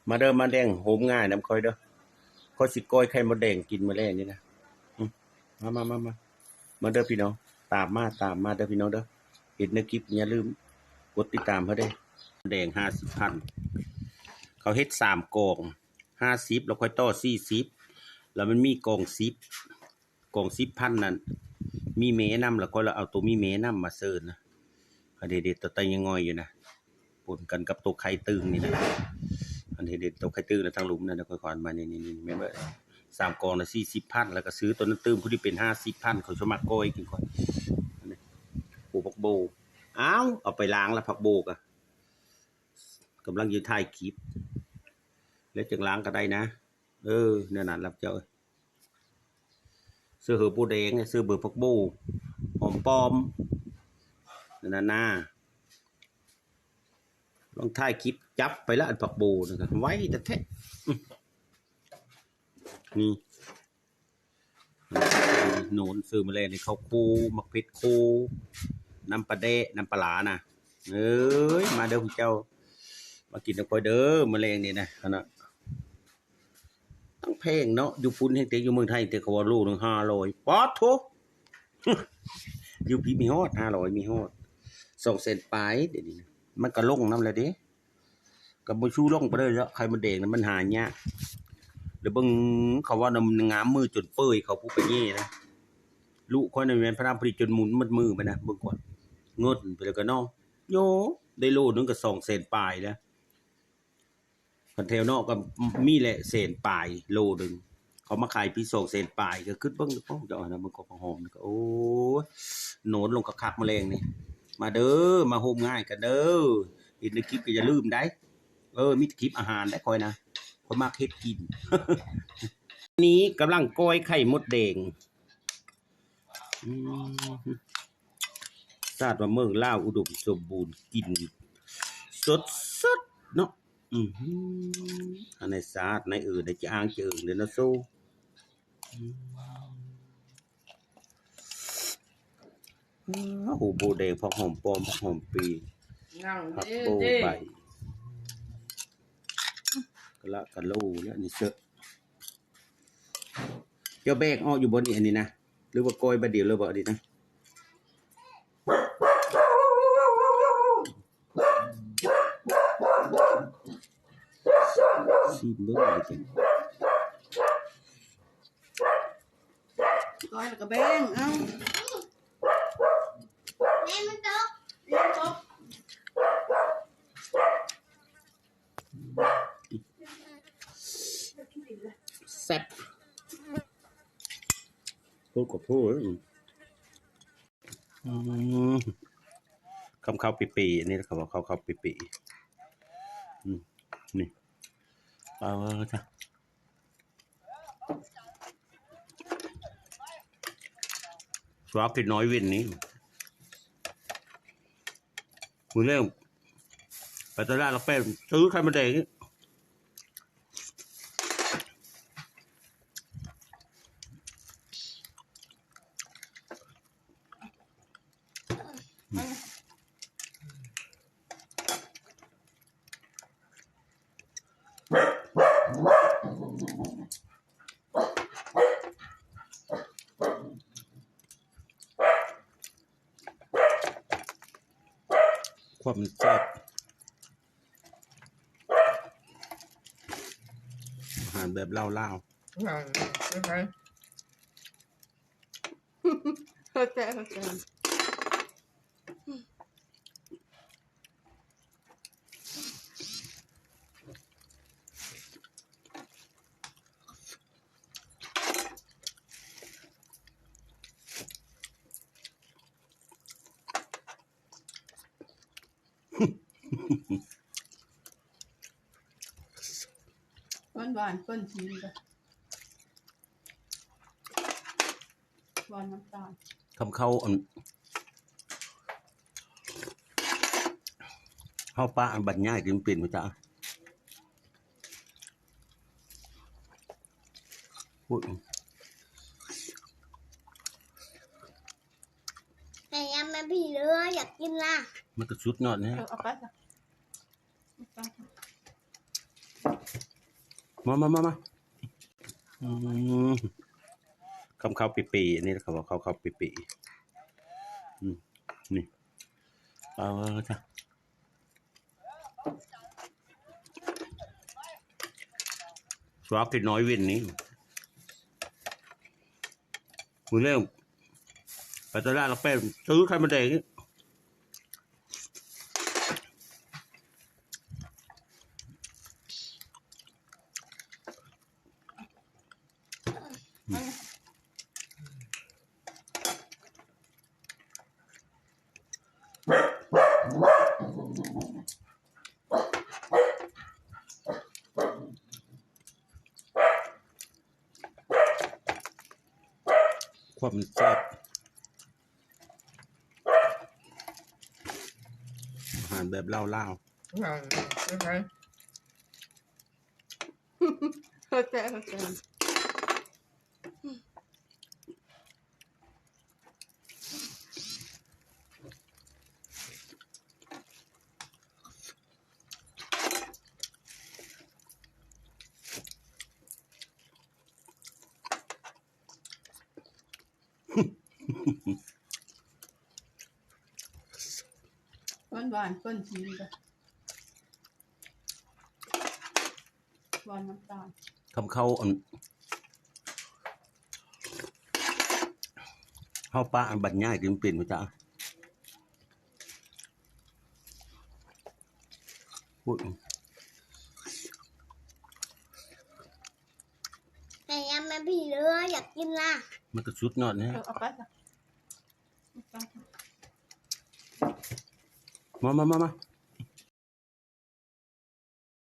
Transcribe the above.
ມາເດີ ມາແດງໂຮມງາຍນຳຂ້ອຍເດີ ຂ້ອຍຊິກ້ອຍໄຂ່ມົດແດງກິນມື້ແລງນີ້ນະ. ອືມ ມາ ມາ ມາ ມາ ມາເດີພີ່ນ້ອງ ຕາມມາ ຕາມມາເດີພີ່ນ້ອງເດີ. ເຫັນໃນຄລິບຢ່າລືມກົດຕິດຕາມເຮົາເດີ. ແດງຫ້າສິບພັນ ເຂົາເຮັດສາມກອງ ຫ້າສິບ ແລ້ວຂ້ອຍຕໍ່ສີ່ສິບ ແລ້ວມັນມີກອງສິບ ກອງສິບພັນນັ້ນ ມີແມ່ນຳ ແລ້ວຂ້ອຍລະເອົາໂຕມີແມ່ນຳມາເສີນນະ. ອັນເດໆ ໂຕໄຕຍັງງ່ອຍຢູ່ນະ ປົນກັນກັບໂຕໄຂ່ຕຶງນີ້ນະ. ອັນເດໆ ໂຕໄຂ່ຕຶງນະ ທາງລຸ່ມນັ້ນນະ ຂ້ອຍຂວານມານີ້ໆໆ ແມ່ນບໍ່? ສາມກອງນະ ສີ່ສິບພັນ ແລ້ວກະຊື້ໂຕນັ້ນຕື່ມ ພໍດີເປັນຫ້າສິບພັນ ຂ້ອຍຊິມາກ້ອຍກິນກ່ອນ. ອັນນີ້ ໂອ້ ຜັກໂບ ອ້າວ ເອົາໄປລ້າງລະຜັກໂບກະ ກຳລັງຢູ່ທ້າຍຄລິບ ແລ້ວຈັ່ງລ້າງກະໄດ້ນະ. ເອີ ແນວນັ້ນລະເຈົ້າເອີຍ. ເສື້ອເຫີໂປແດງ ເສື້ອເບີຜັກໂບ ຫອມປ້ອມ ນັ້ນນະ ລອງຖ່າຍຄລິບຈັບໄປລະ ອັນຜັກໂບນັ້ນກະໄວແທ້ໆ. ອືມ ນີ້ ໂໜນ ເສີມມາແລ້ວນີ້ ເຂົ້າໂຄ ໝາກເຜັດໂຄ ນ້ຳປາແດະ ນ້ຳປາຫຼານະ. ເອີຍ ມາເດີພວກເຈົ້າ ມາກິນນຳຂ້ອຍເດີ ມື້ແລງນີ້ນະ. ອັນນະ ຕັ້ງແພງເນາະ ຢູ່ພຸ້ນແຮງແຕ່ຢູ່ເມືອງໄທ ແຕ່ເຂົາວ່າໂລໜຶ່ງຫ້າຮ້ອຍ ປາດໂທ້ ຢູ່ພີ້ມີຮອດຫ້າຮ້ອຍ ມີຮອດສອງແສນປາຍ. ດຽວນີ້ນະ ມັນກະລົງນຳແລ້ວເດ້ ກະບໍ່ຊູ່ລົງປານໃດດອກ ໄຂ່ມົດແດງນະ ມັນຫາຍາກ. ແລ້ວເບິ່ງ ເຂົາວ່ານະ ງາມມືຈົນເປີຍ ເຂົາຜູ້ໄປແຍ່ນະ. ລູກຂ້ອຍນະແມ່ນພະນຳຜະລິດຈົນໝຸນໝົດມືໄປນະ ເບິ່ງກ່ອນ ເງິນໄປແລ້ວກະເນາະ ໂຍ ໄດ້ໂລໜຶ່ງກະສອງແສນປາຍແລ້ວ. ຄັນແຖວນອກກະມີແຫຼະ ແສນປາຍໂລໜຶ່ງ ເຂົາມາຂາຍປີສອງແສນປາຍ. ກະຄຶດເບິ່ງ ໂອ້ ເຈົ້າອັນນັ້ນເບິ່ງ ກອກຜັກຫອມນີ້ກະ ໂອ້ຍ ໂໜນລົງຄັກໆ ມື້ແລງນີ້. ມາເດີ ມາໂຮມງາຍກັນເດີ ເຫັນໃນຄລິບກະຢ່າລືມໄດ໋. ເອີ ມີແຕ່ຄລິບອາຫານໄດ໋ຂ້ອຍນະ ຂ້ອຍມັກເຮັດກິນ. ນີ້ກຳລັງກ້ອຍໄຂ່ມົດແດງ. ອືມ ຊາດວ່າເມືອງລາວອຸດົມສົມບູນ ກິນສົດໆ ເນາະ. ອືມ ອັນໃນຊາດໃນເອີໃນຈະອາງຈະເອີງເດ້ເນາະໂຊ. ອືມ ໂອ້ ໂບແດງ ຜັກຫອມປ້ອມ ຜັກຫອມປີ ຜັກໂບໃບ ກະລະກະໂລ ແລ້ວນີ້ເຊີ ເຈົ້າແບກອອກຢູ່ບໍ່ນີ້ ອັນນີ້ນະ ຫຼືວ່າກ້ອຍບາດດຽວເລີຍບໍ່ ອັນນີ້ນະ? ຊີມເບິ່ງ ກ້ອຍແລ້ວກະແບ່ງເອົາ ແມ່ມັນຕົກ ແມ່ຕົກ. ແຊບ ໂພດກະໂພດ. ອືມ ຄຳເຂົ້າເປໆ ອັນນີ້ເຂົາວ່າເຂົ້າເຂົ້າເປໆ. ອືມ ນີ້ ເອົາຊະ ສວາກິນນ້ອຍເວັນນີ້ ມື້ແລງໄປຕະຫຼາດຫຼັກແປດ ຊື້ໄຂ່ມົດແດງ. ຄວາມແຊບ ອາຫານແບບລາວໆ. ອືມ ເຂົ້າໃຈ ເຂົ້າໃຈ. ຫວານໆ ເພິ່ນຊີມກະ ຫວານນ້ຳຕານ ຄຳເຂົ້າ ອັນ ເຮົາປະອັນບັນຍາຍກິນເປັນບໍ່ຈັກ. ໂອ້ຍ ແຕ່ຍັງແມ່ນພີ່ເລີຍ ຢາກກິນລະ ມັນກະສຸດຍອດແລ້ວ. ເອີ ເອົາໄປຊະ ເອົາໄປຊະ. ມາ ມາ ມາ ມາ ອືມ ຄຳເຂົ້າເປເປ ອັນນີ້ເຂົາເວົ້າຄຳເຂົ້າເປເປ ອືມ ນີ້ ເອົາຊະ ສວາກິນນ້ອຍເວັນນີ້ ມື້ແລງໄປຕະຫຼາດຫຼັກແປດ ຊື້ໄຂ່ມົດແດງ. ຄວາມແຊບ ອາຫານແບບລາວໆ ອາຫານໄທ ເຂົ້າໃຈ ເຂົ້າໃຈ. ຫວານໆ ເພິ່ນຊີມກະ ຫວານນ້ຳຕານ ຄຳເຂົ້າ ອັນ ເຂົ້າປາກ ອັນບັນຍາຍກິນເປັນບໍ່ຈັກ ໂອ້ຍ ແຕ່ຍັງບໍ່ພີເລີຍ ຢາກກິນລະ ມັນກະສຸດຍອດແນ່ ເອີ ເອົາໄປຊະ ມາ ມາ ມາ ມາ.